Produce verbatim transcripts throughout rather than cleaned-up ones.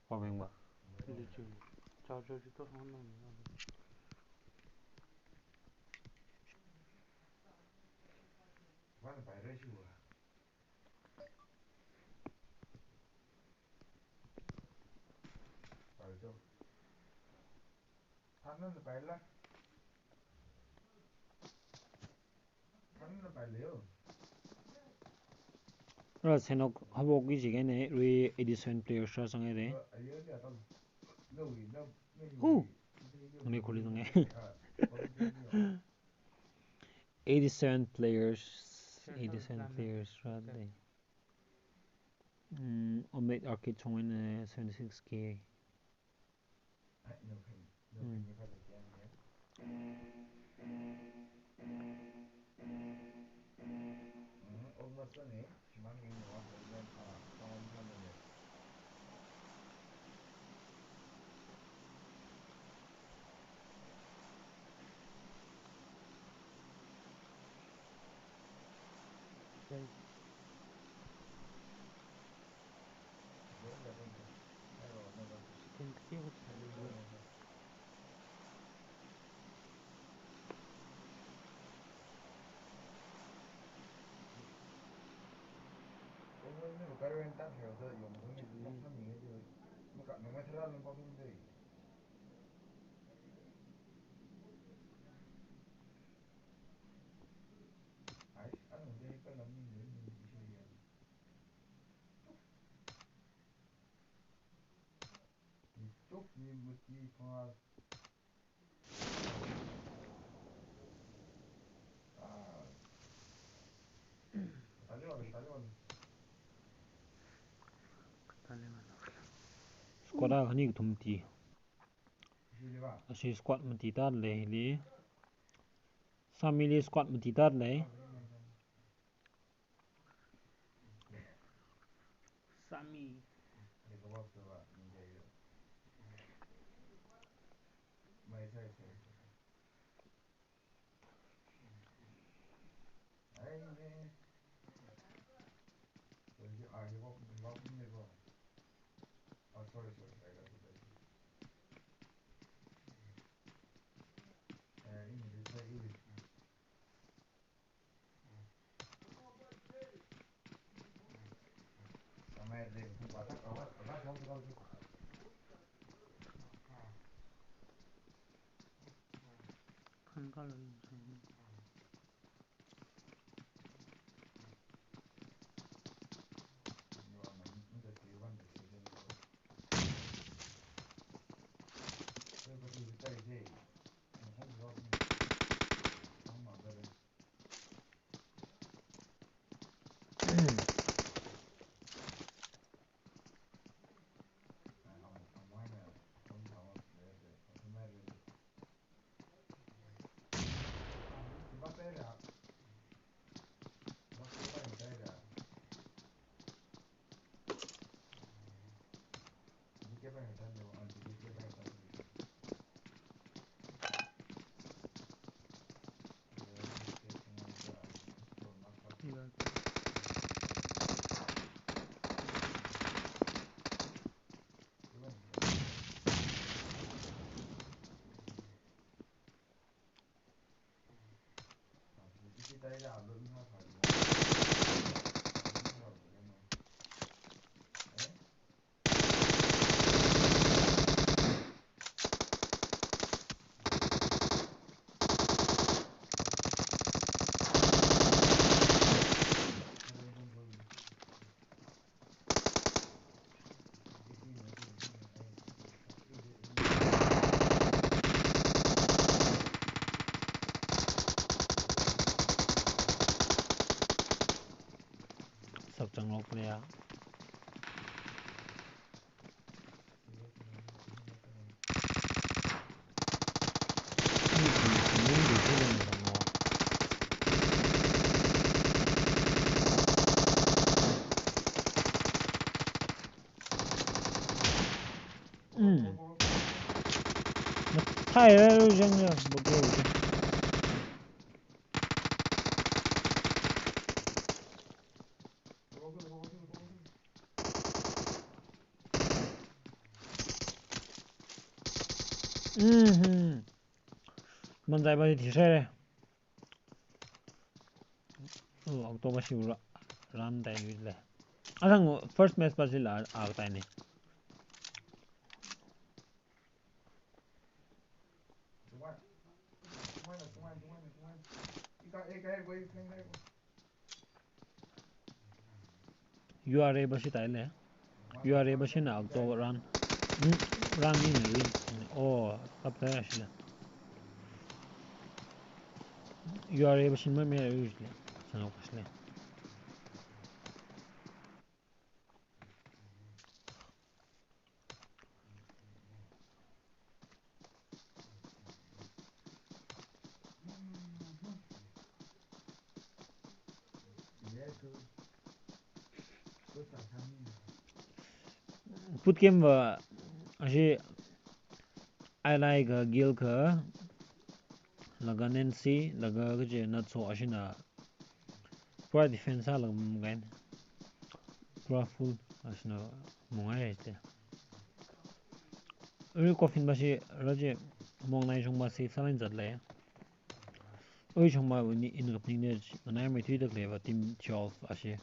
Pameng ba. Charger chi to hong nang. Ra senok habok ki jigene, rui eighty-seven players ra sangere. Hu! Ngani khuli sange. Eighty-seven players, eighty-seven players ra de. Mm, Omid Arcade chungwene seventy-six K. Hmm. Squad a khani kathum ti. Ashi squad mati ta lei hili. Samili squad mati ta lei. Sami. Sap changlok le ya. Mm. Mathai ra rujang ya, bago. Mm-hmm. Manzai ba thi sere. Oh, October shi ra-, ran dai le. Asang first match ba shi la a tai ne. U R A ba shi tai le. U R A ba shina October ran. Hmm, ran ni ne win. Oh, kap ta shi le. U R A ba shin ma me win le. Sano kas le. Put game va ashi I like, uh, Gil ka, laga Nancy, laga kaje Natso ashina pura defense a laga mung kain. Pura full ashina mung ai te. Uri coffin ba shi raje mong nai shong ba shi salin zat le. Ui shong ba uni in kapning ne manai mai tui dak le ba team twelve ashi.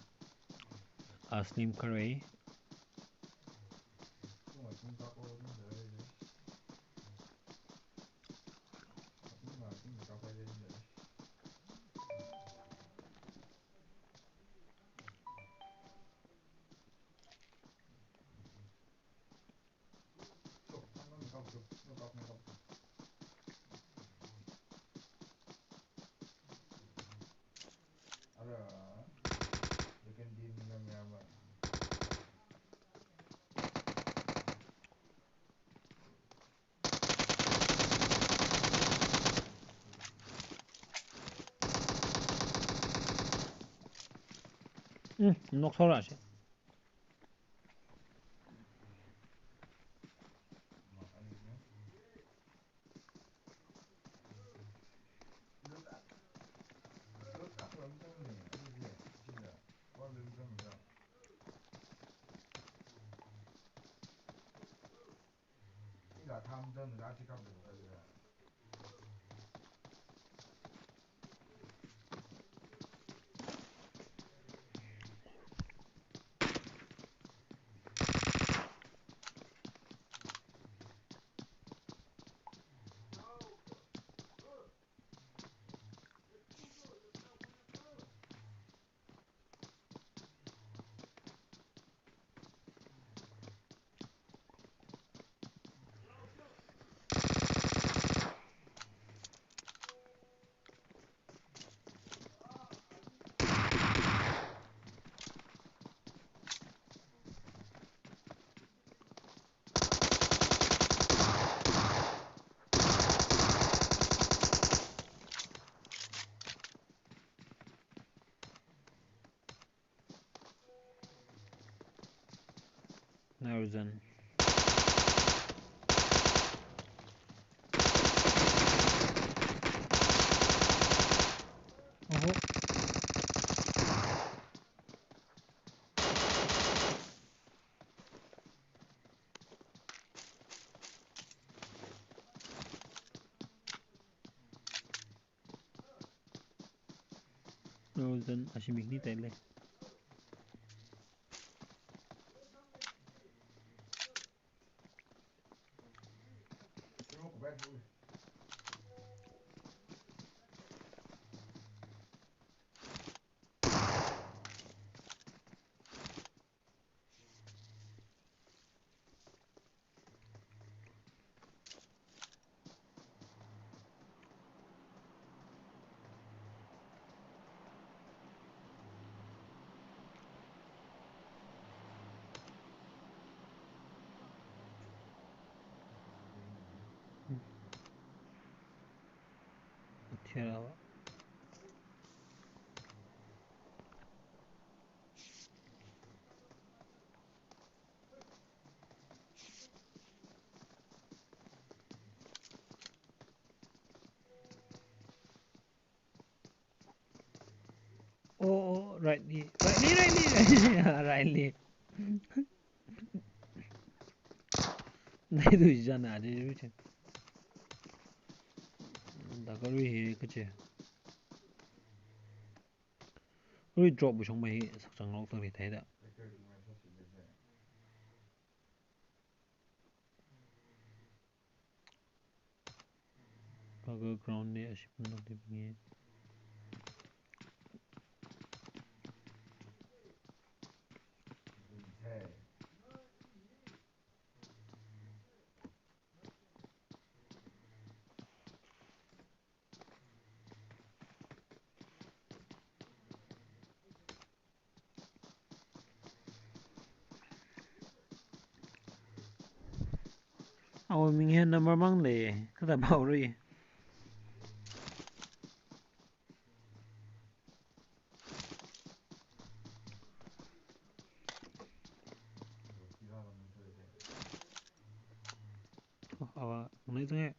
A slim kare. Hmm, nok sora shi. Naruzen. Oho. Naruzen ashimik ni tai le. Oh, oh, right li, right li, right li, right li. Nai du jana de ruchen. Laga arui hi kachi. Arui drop bu shongmei hi sakchang lok tang ri thai da. Laga ground ni aship nok di bingi. Awo ming hi number mang lei, kada pao rui. Oh, awa, ngai zang e.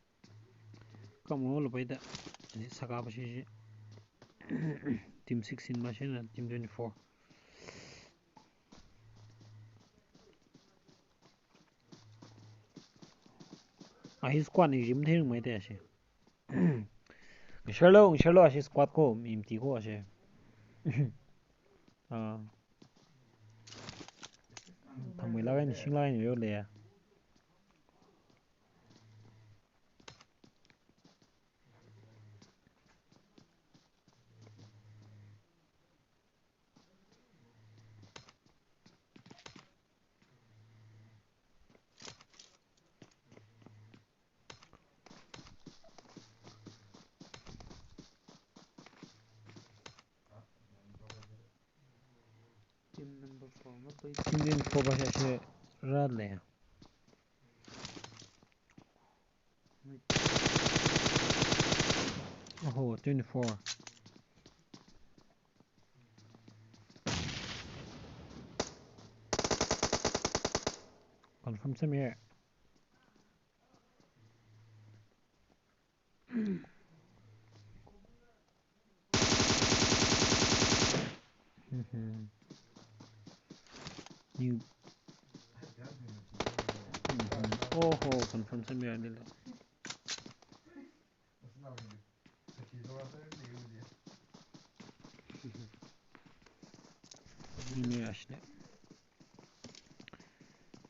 Kam ngo lo pai da. Ni saka pa shi shi. Team sixteen pa shi na, team twenty-four. A hi squad ni jim theng mai te shi. Ngi share lo, ngi share lo a shi squad ko, mi mti ko a shi. Ah. Thangmei la ni shing la ni yo le ya. Team number four ma pai. Team number four pa shi shi ra le. Oho, twenty-four. Confirm sāmi. Mhm. New. Mhm. Oho, confirm sāmi ya nila. Nini ashne.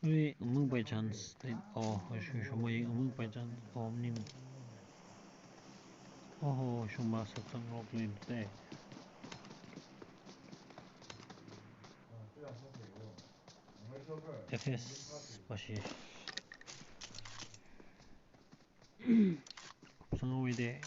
Ui, umung by chance. Oh, shu shumai umung by chance. Oh, nim. Oh, shuma sakchang lok lim te. F S pa shi. Sangwui de.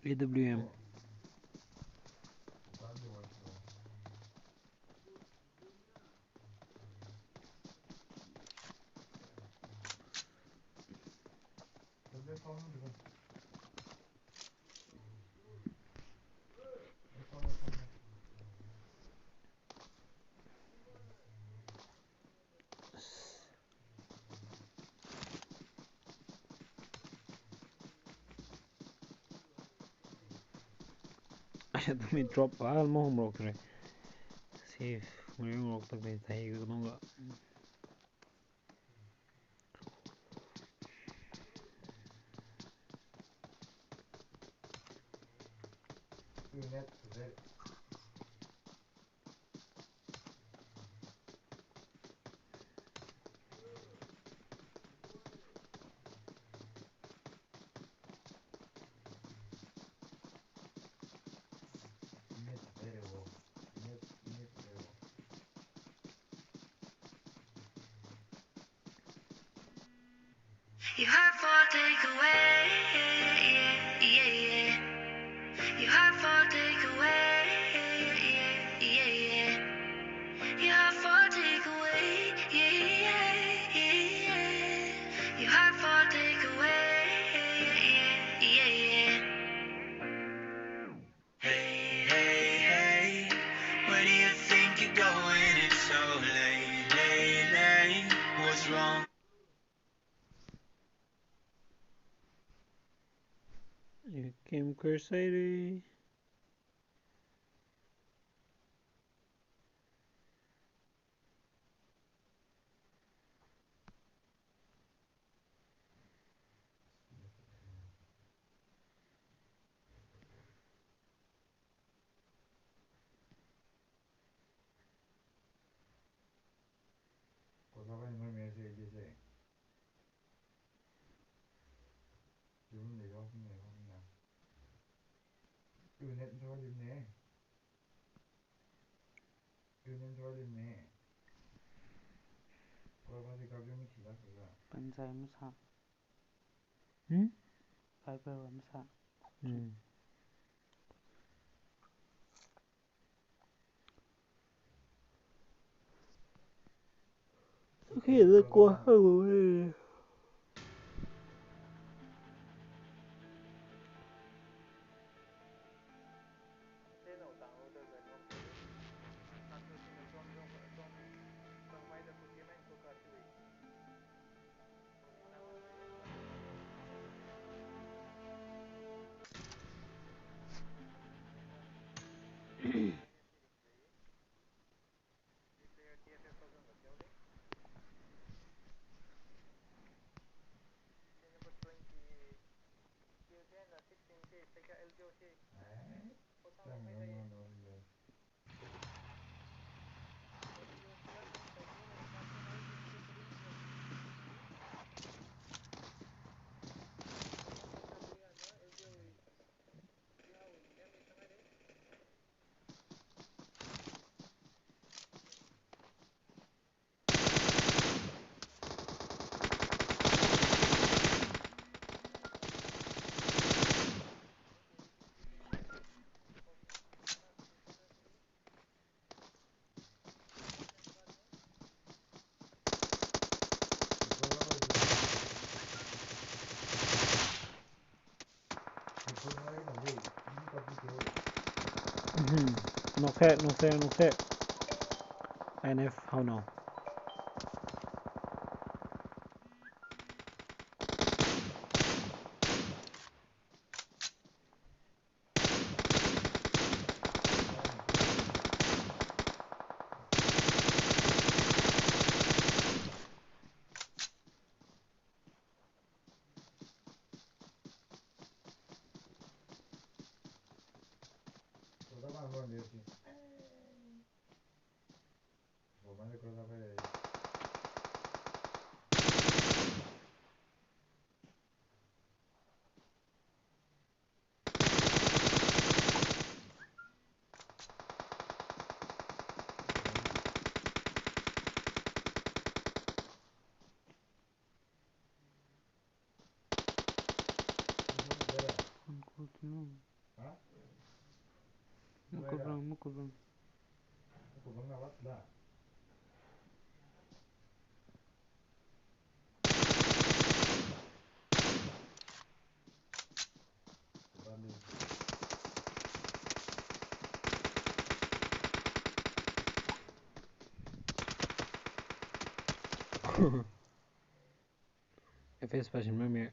A W M. Asha tumi drop pa almo hum rok re. Safe, ngayong rok tak dai thai ko nong ga. You have for takeaway, yeah, yeah, yeah. You have for takeaway, yeah, yeah, yeah. You have for takeaway, yeah, yeah, yeah. You have for takeaway, yeah, yeah, yeah. Hey, hey, hey, where do you think you're going? It's so late, late, late. What's wrong? Game khuisai re. Kola bai mai mai se je se. Jum le yo ne yo na. Yu ne thor lim ne. Yu ne thor lim ne. Kola bai se kap jum khila khila. Panzai masa. Hmm? Fiber wa masa. Hmm. Okay, the kwa. Mhm. Nokse, nokse, nokse. N F, how now? Makubrang, makubrang. F S passion mami.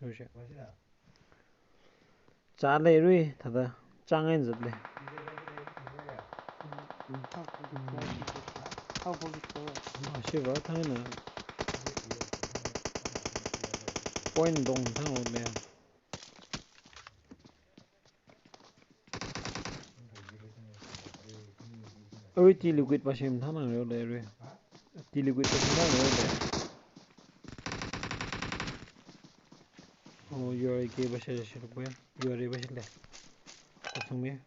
Rusha. Chāleirui, thāda. Chāngai zatle. Ashiva thangna. Point dong thang le. Oi, T-Liquid passion thang nang reo le re. T-Liquid passion thang reo le. Oh, U R A K passion passion le. U R A passion le. Kasung me.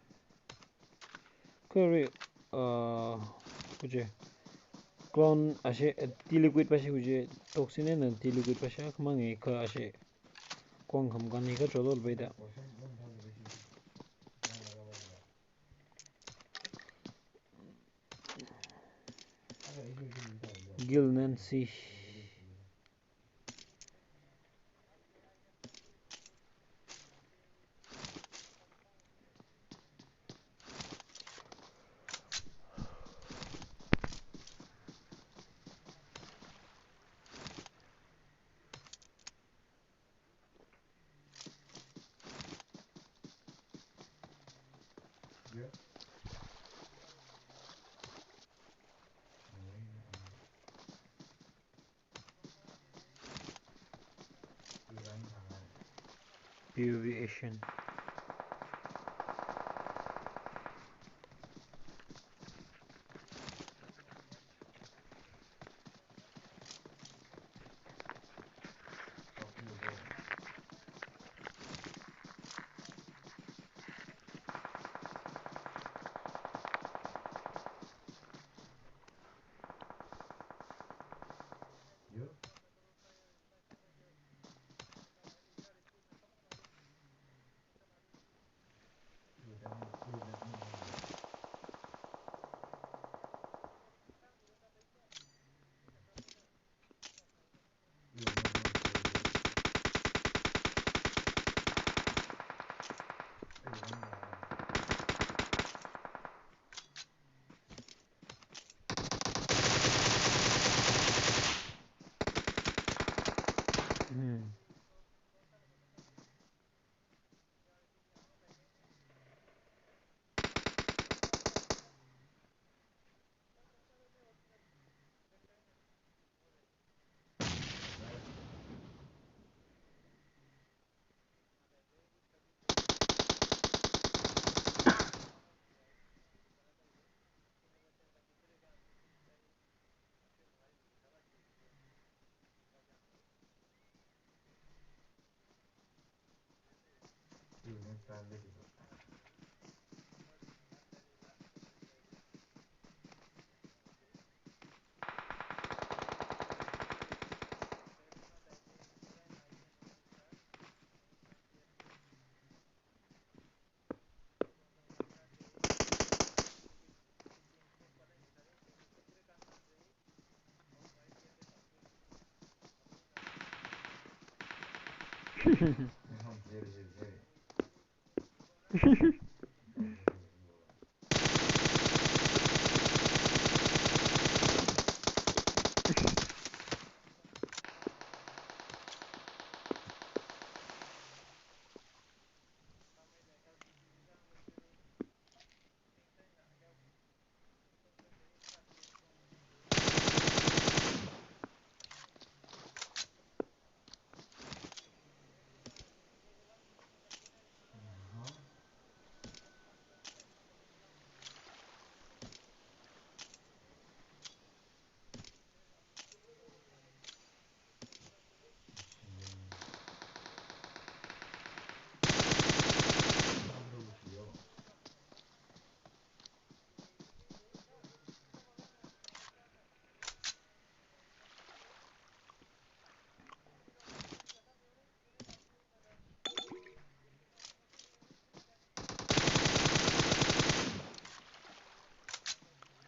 Kare, uh, kuje. Clone ashe, eh, T-Liquid passion kuje. Toxin na T-Liquid passion khamang e ka ashe. Kong kham kani ka cholol bai da. Gil Nancy. P U B Asian.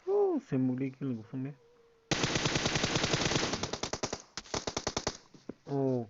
Oh, semuli kil gusung ne. Oh,